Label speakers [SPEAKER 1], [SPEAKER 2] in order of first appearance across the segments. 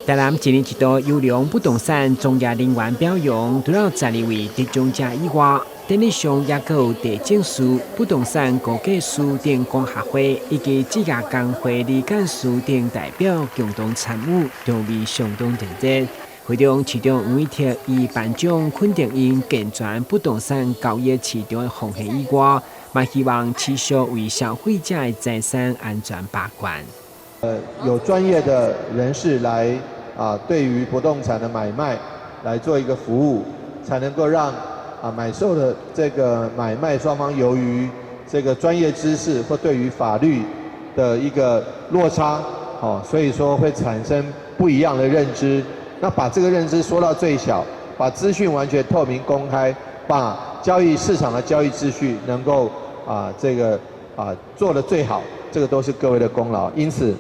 [SPEAKER 1] 台南一年一度優良不動產從業人員表揚，除了12位得獎者以外，典禮上也閣有地政士、不動產估價師等廣學會以及職業工會理監事等代表共同參與，場面相當熱烈。會中市長黃偉哲伊頒獎肯定𪜶健全不動產交易市場的風氣以外，嘛希望持續為消費者的財產安全把關。
[SPEAKER 2] 有專業的人士來對於不動產的買賣來做一個服務，才能夠讓買售的這個買賣雙方由於這個專業知識或對於法律的一個落差，哦，所以說會產生不一樣的認知。那把這個認知縮到最小，把資訊完全透明公開，把交易市場的交易秩序能夠這個做得最好，這個都是各位的功勞。因此，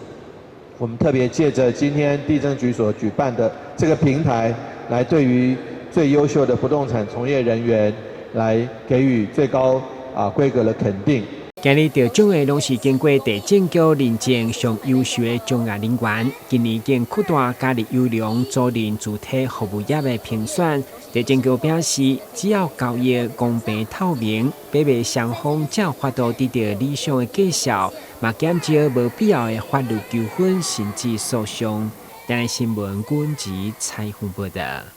[SPEAKER 2] 我們特別借着今天地政局所舉辦的這個平台，來對於最優秀的不動產從業人員，來給予最高規格的肯定。
[SPEAKER 1] 今日得獎的攏是經過地政局認證上優秀的從業人員，今年已經擴大加入優良租賃主體服務業的評選。地政局表示，只要交易公平透明，買賣雙方才有法度得到理想的價數，嘛減少無必要的法律糾紛甚至訴訟。台視新聞軍籍採訪報道。